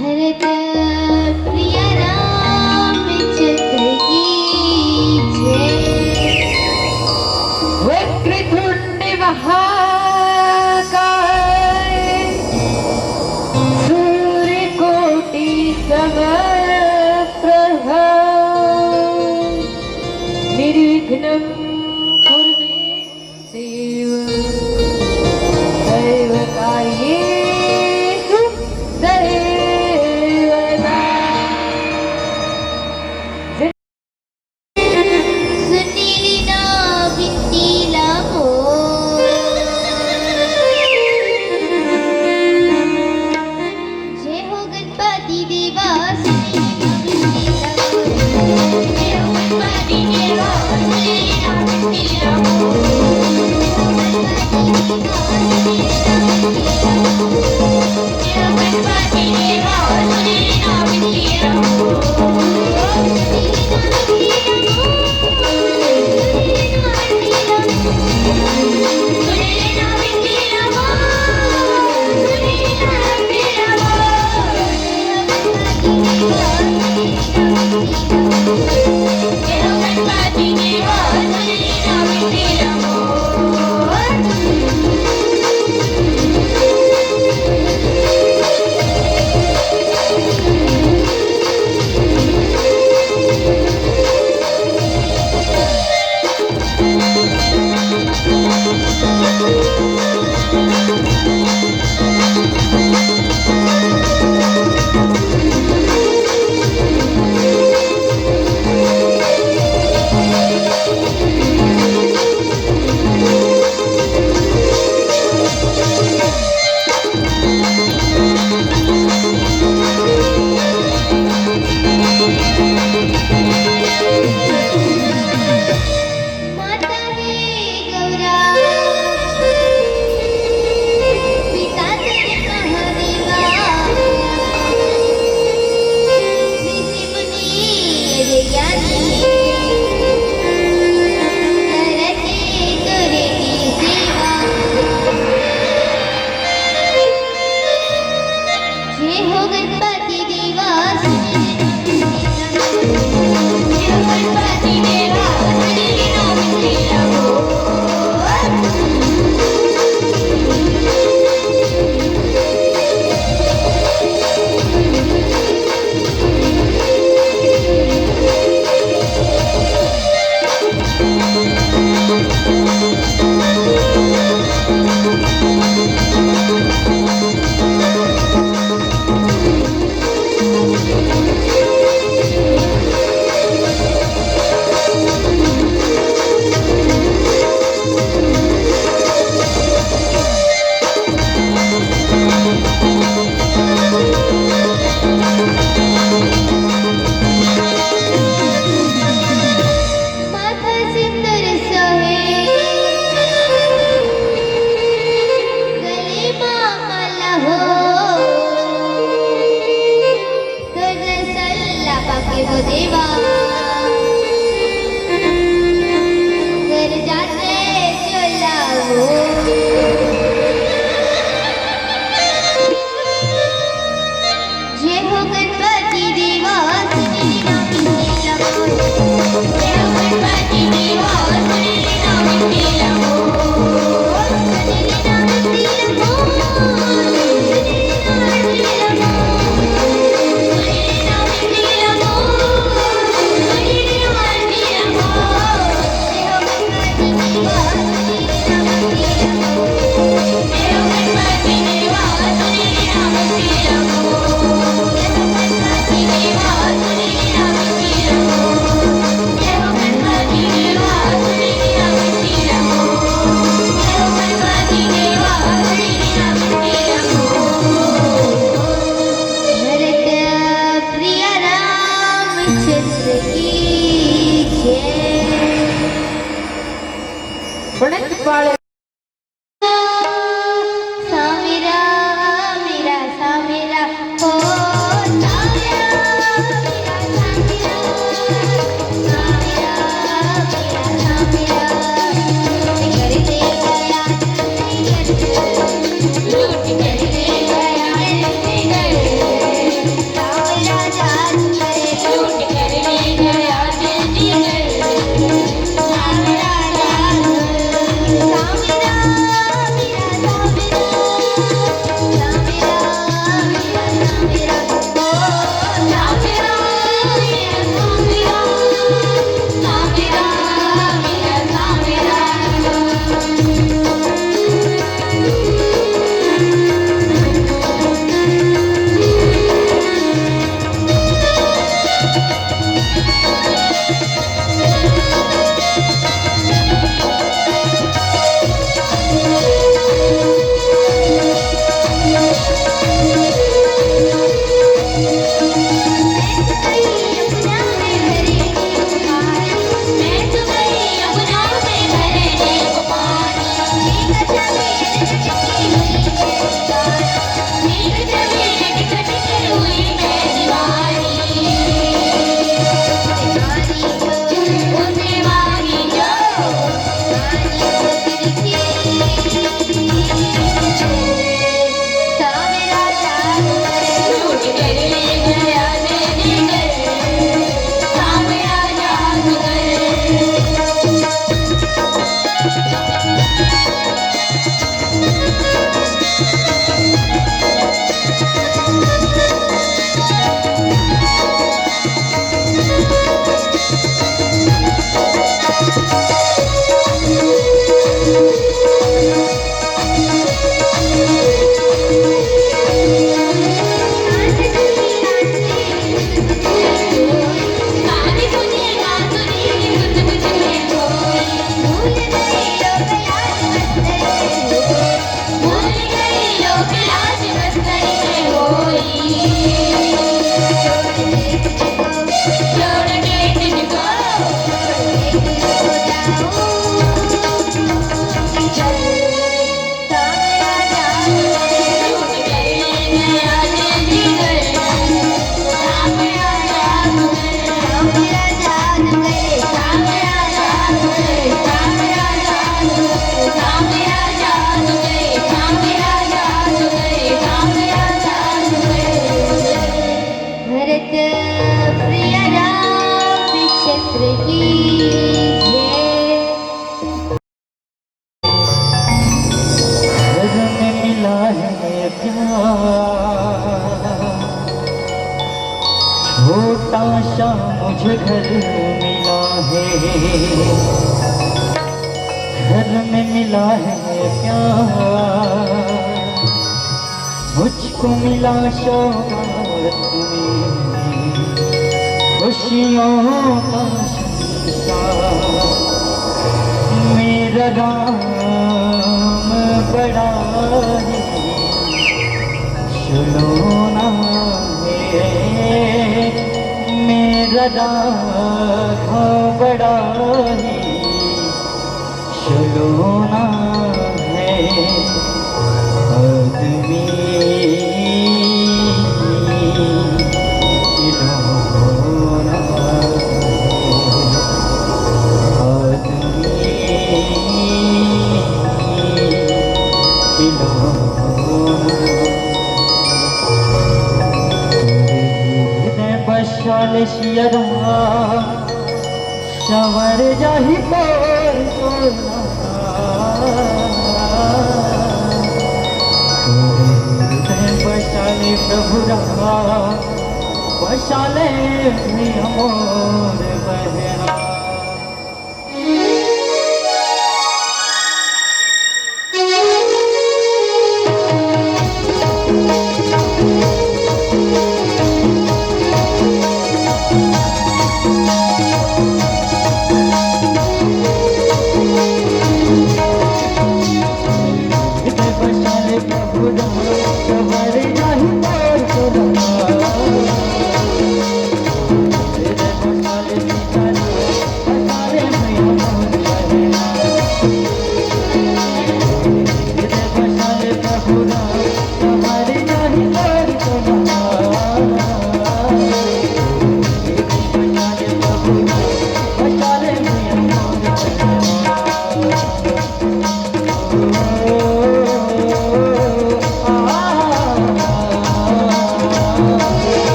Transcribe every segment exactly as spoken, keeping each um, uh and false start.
भरत प्रिय रामचंद्र की जय। वक्रतुंड महाकाय सूर्यकोटि समप्रभा निर्विघ्नं कुरु मे देव सर्वकार्येषु सर्वदा। सुनीली ना बिनती ला मोर। जय हो गणपति देवा। माता हे गौरा, पिता तेरे महादेवा, ऋषि मुनि अरे ज्ञानी, करते तोरे की सेवा। जय हो गणपति देवा। प्यार, छोटा सा मुझे घर मिला है, घर में मिला है प्यार, मुझको मिला सौगात में खुशियों का संसार। मेरा राम बड़ा ही सलोना है, मेरा राघव बड़ा ही सलोना है, आदमी खिलौना है, आदमी खिलौना। तोरे हृदय बसाले सिया राम, संवर जाही तोर टोला। तोरे हृदय बसाले प्रभु राम, बसाले भैया मोर बहना।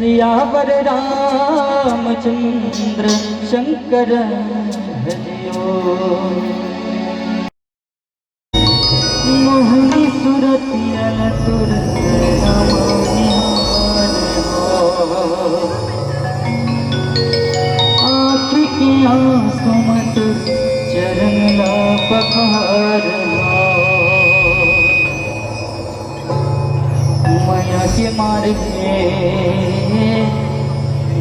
सियावर रामचंद्र शंकर हरिओ। मोहनी सुरतिया ला तोर नैना निहार हो। आँखी के आँसू म तोर चरण ला पखार हो। मया के मारे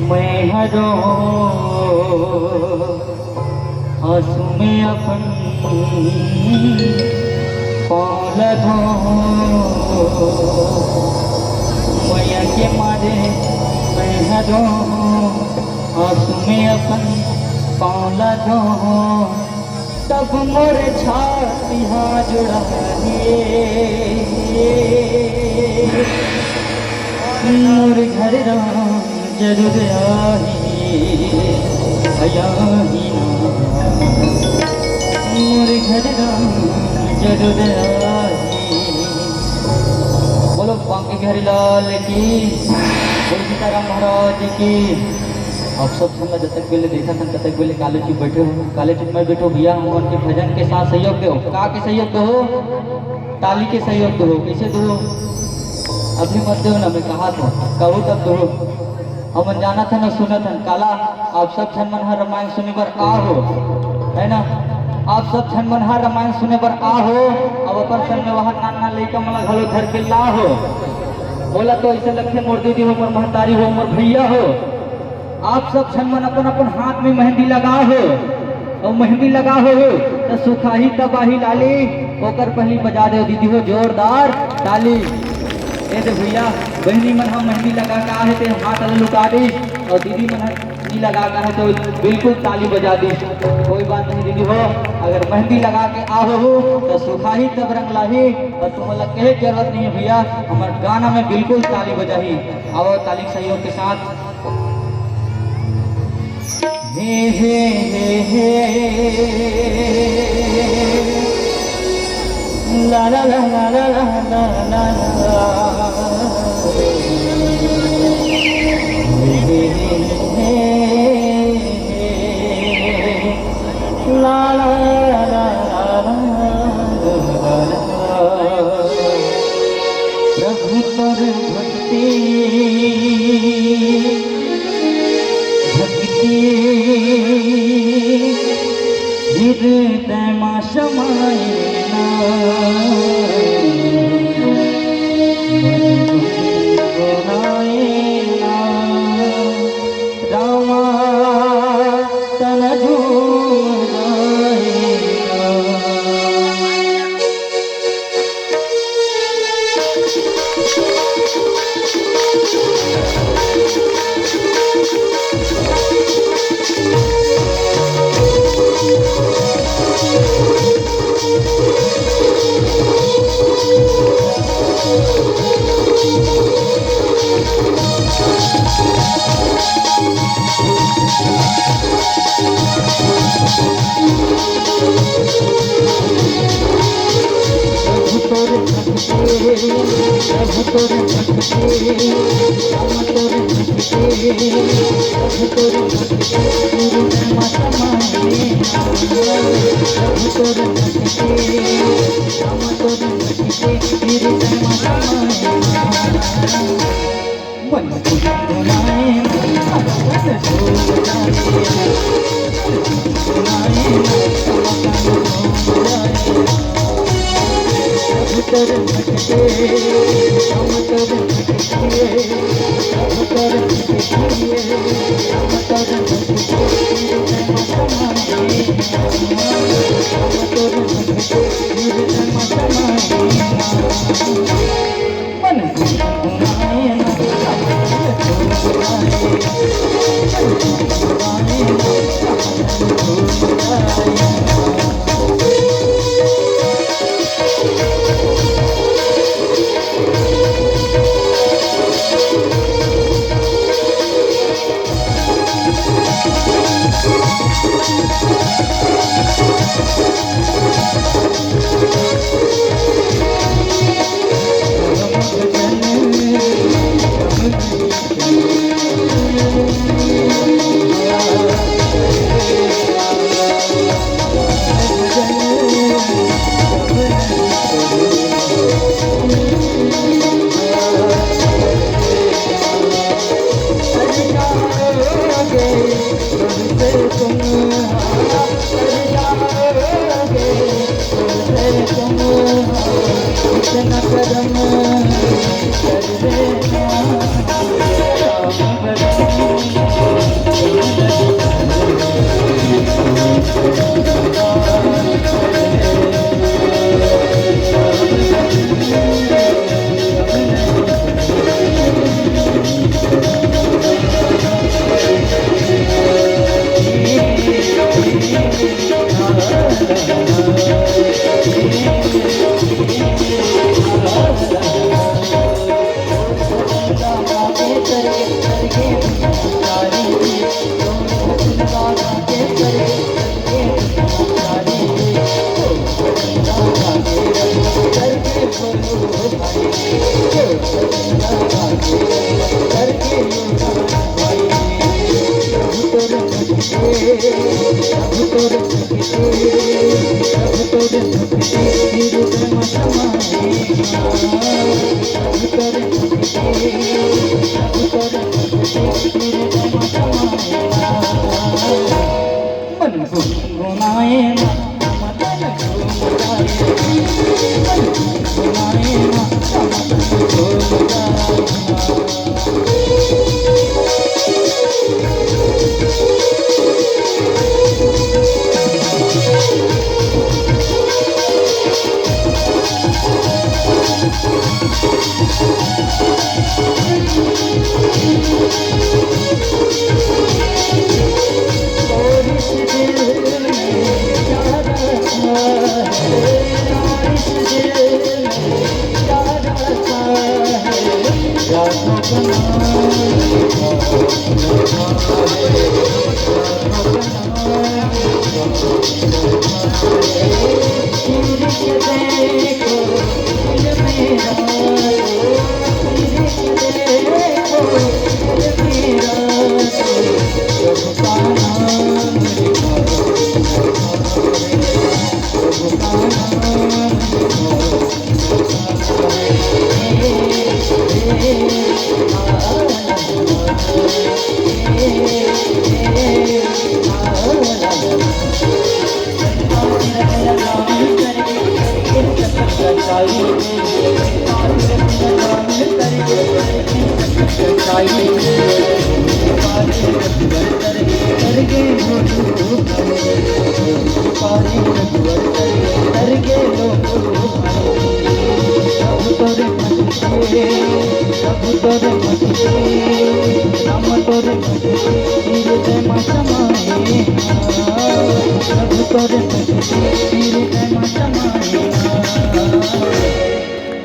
मैं हरों आँसू में अपन पाँव ला धों। मया के मारे मैं हरों आँसू में अपन पाँव ला धों। तब मोर छाती हा जुड़ा हे, मोर घर राम जरूर आही, आही ना। मोर घर राम जरूर आही। बोलो बांके बिहारी लाल की, बोलो सीताराम महाराज की। आप सब झन ला जतक बेले देखत हन, ततक बेले काले चुप बैठे हो, काले चुप मत बैठो भैया। हमन के भजन के साथ सहयोग दो। का के सहयोग दो? ताली के सहयोग दो। कैसे दो? अभी मत दो ना, मैं कहा तो कहूँ तब दो। हमन जानत हन ना, सुनत हन। काला आप सब झन मन ह रामायण सुने बर आ हो, है ना? आप सब झन मन ह रामायण सुने बर आ हो। अब अपन संग में वहाँ नान नान लइका मन ला घलो धर के ला हो। बोला तो ऐसे लगथे मोर दीदी हो, मोर महतारी हो, मोर भैया हो। आप सब झन मन अपन अपन हाथ में मेहंदी लगा हो, और मेहंदी लगा हो तो सुखाही तबाही लाली, ओकर पहली बजा दे दीदी हो जोरदार ताली। ए दे भैया, बहनी मन हम मेहंदी लगा के आहे ते हाथ ल लुका दी, और दीदी मन ह नहीं लगा के आहे तो बिल्कुल ताली बजा दी। कोई बात नहीं दीदी हो, अगर मेहंदी लगा के आ हो तो सुखाही तब रंग लाही, और तुम लोग कहे के जरूरत नहीं है भैया, हमारे गाना में बिल्कुल ताली बजाही। आओ ताली के सहयोग के साथ। हे, हे, हे, हे। ला, ला, ला। हे, हे, हे, हे। ला, ला, ला, ला, ला, ला, ला। प्रभु तोर भक्ति, भक्ति हृदय मा समाए ना, मन गुनगुनाए ना। रामा तन झूम जाए ना।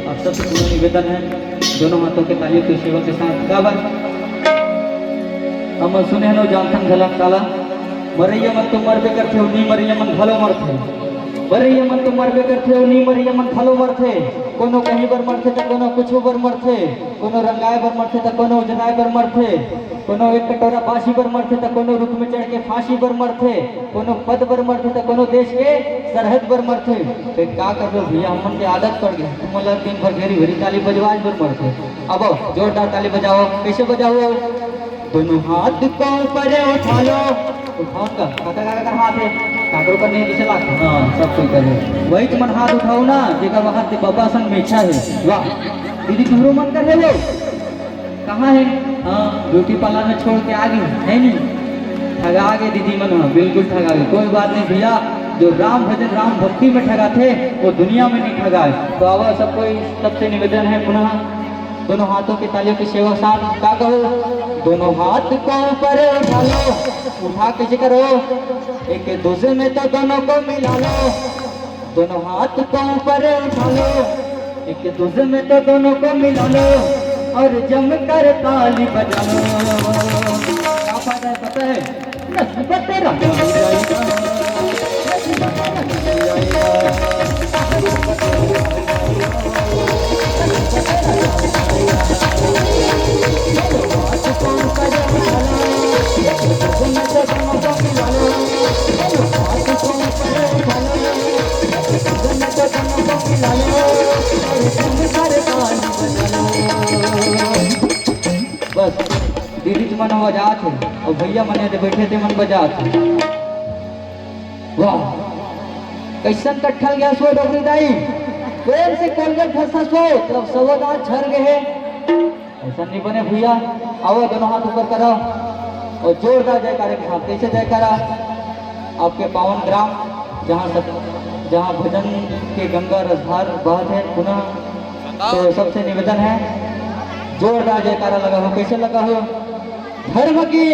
आप सबसे पूरा निवेदन है, दोनों हाथों के तालियों की सेवा के साथ गावत। हमन सुने हन, जानथन घला काला, मरइया मन तो मरबे करथे, अउ नी मरइया मन घलो मरथे। मरइया मन तो मरबे करथे, अउ नी मरइया मन घलो मरथे। कोनो कहीं बर मरथे, त कोनो कुछु बर मरथे, कोनो रंगाए बर मरथे, त कोनो उजनाए बर मरथे। कोनो एक कटोरा बासी बर मरथे, त कोनो रुख में चढ़ के फांसी बर मरथे, कोनो पद बर मरथे, त कोनो देश के सरहद बर मरथे। फेर का करबो भैया, हमन के आदत पड़ गे, तुमन ला दिन भर घेरी घेरी ताली बजवाए बर मरथे। अब जोरदार ताली बजाओ, कैसे बजाओ? दोनों हाथ को ऊपर उठा लो। उठाओ का, काका, काका, काका हाथ है, काकरो कर नहीं, पीछे लाग। हाँ, सब कोई करे। वही तुमन हाथ उठाओ ना, जेकर वहां से बाबा संग में इच्छा है। वाह, दीदी, तुहरो मन कर है वो? कहाँ है? हाँ, ब्यूटी पार्लर में छोड़ के आ गई है नी। ठगा गे दीदी मन, हाँ, बिल्कुल ठगा गे। कोई बात नहीं भैया, जो राम भजन, राम भक्ति में ठगाथे, वो दुनिया में नहीं ठगाए। तो आवा, सब कोई, सबसे निवेदन है पुनः, दोनों हाथों की तालियों की सेवा साथ का कहो, दोनों हाथ को ऊपर उठा लो। उठा कैसे करो? एक दूसरे में तो दोनों को मिला लो। दोनों हाथ को ऊपर उठा लो, एक दूसरे में तो दोनों को मिला लो और जमकर ताली बजा लो। क्या फायदा है पता है? नसीब तेरा बस, दीदी मन बजात हे अउ भैया मन एदे बैठे ते मन बजात हे। वाह, कैसन कट्ठल गया सो डोकरी दाई, प्रेम से कोलगेट फंसा सो, तब सवदा झर गए। ऐसा नहीं बने भैया, आओ दोनों हाथ ऊपर करो और जोरदार जयकारे के साथ। कैसे जयकारा? आपके पावन ग्राम, जहाँ सब, जहाँ भजन के गंगा रसधार बहत है पुनः, तो सबसे निवेदन है, जोरदार जयकारा लगा हो। कैसे लगा हो? धर्म की।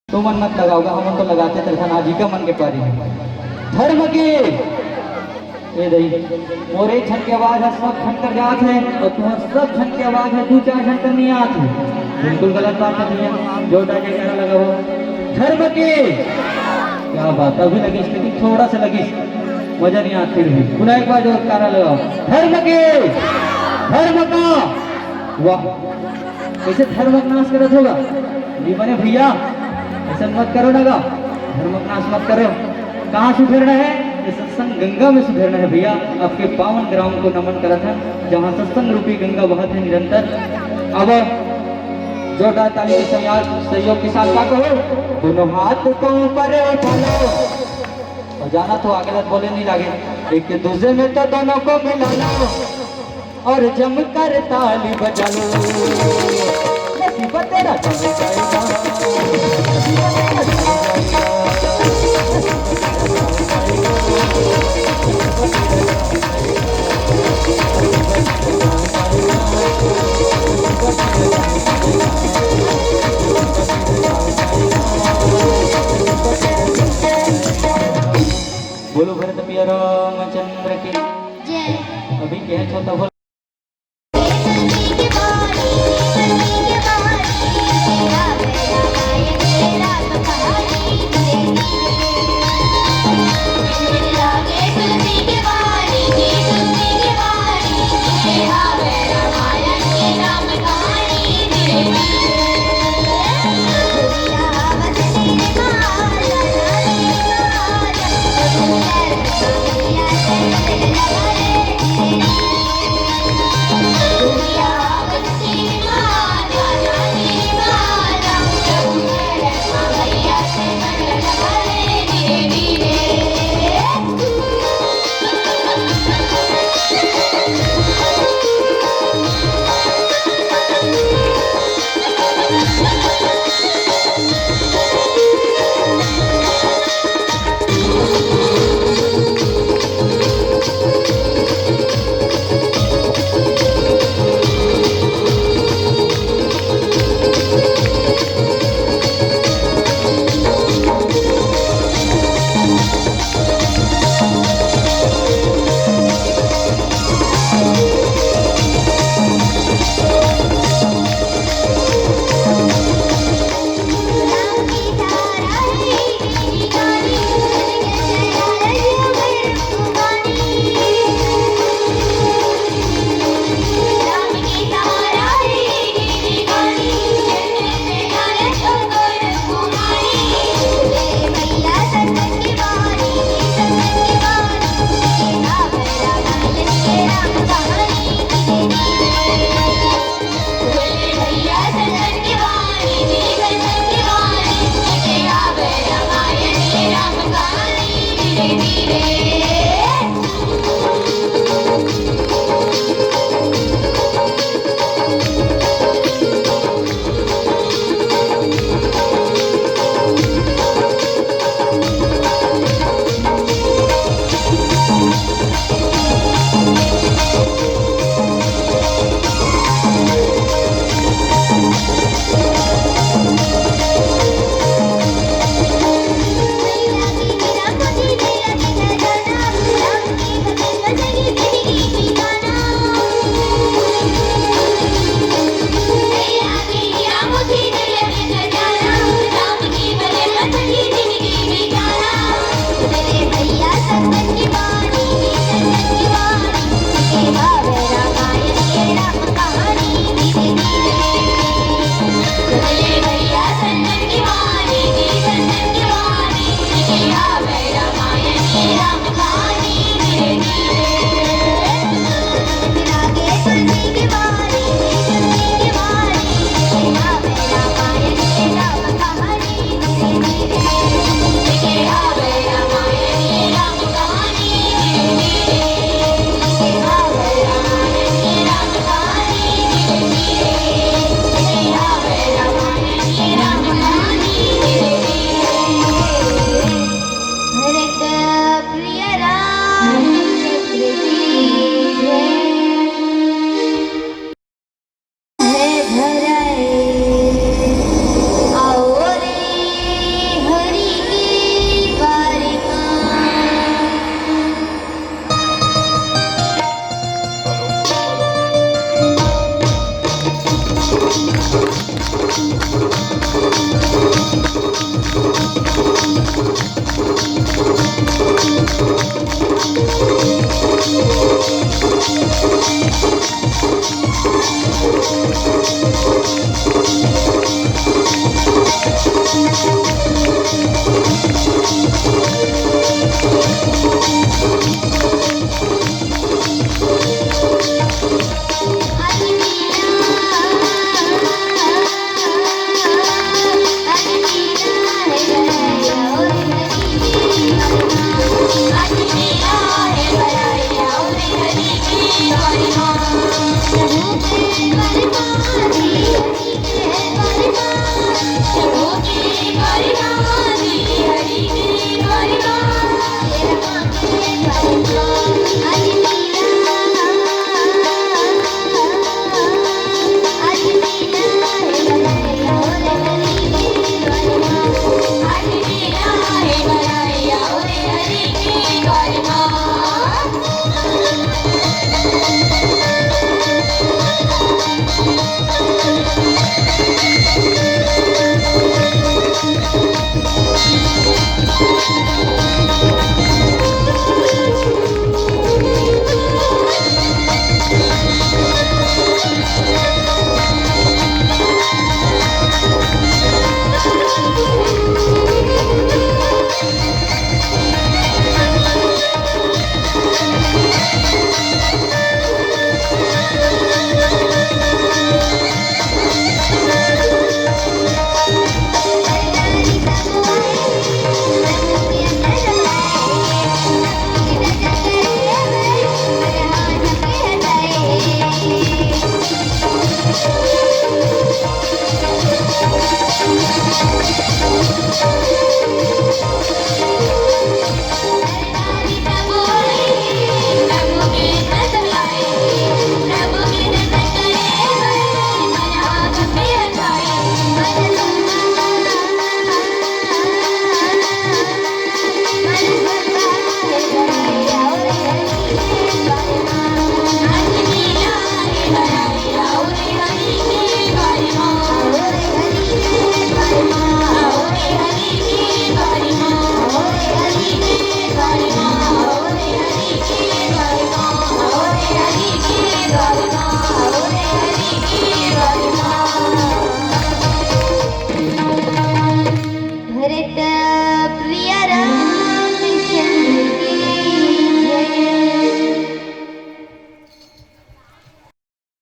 तुमन मत लगाओगा, हमन तो लगाते थे, आज इका मन के पारी है। धर्म की। ए दई, मोर एक झन के आवाज ह सब झन कर जात हे अउ तुंहर सब झन के आवाज ह दू चार झन कर नइ आत हे। बिल्कुल गलत बात हे भैया, जोरदार जयकारा लगाओ। धर्म के, क्या बात, अभी लगिस, लेकिन थोड़ा सा लगिस, मजा नइ आत फिर भी। पुनः एक बार जयकारा लगाओ, धर्म के, धर्म का, वाह। कइसे धर्म के नाश करत हो गा? नइ बने भैया, अइसन मत करो ना गा, धर्म के नाश मत करो। कहाँ सुधरना हे? ये सत्संग गंगा में सुधरना हे भैया। आपके पावन ग्राम को नमन करत हन, जहाँ सत्संग रूपी गंगा बहत हे निरंतर। अब जोरदार ताली के सहयोग, सहयोग के साथ का कहो, दोनों हाथ को ऊपर उठा लो। अउ जाना तो आगे लत बोले नइ लागे, एक दूजे में तो दोनों को मिला लो। अउ जमकर ताली बजा लो। नसीब तेरा जम जाएगा। बोलो भरत भैया रामचंद्र की। जय। अभी कहे छोटा बोल।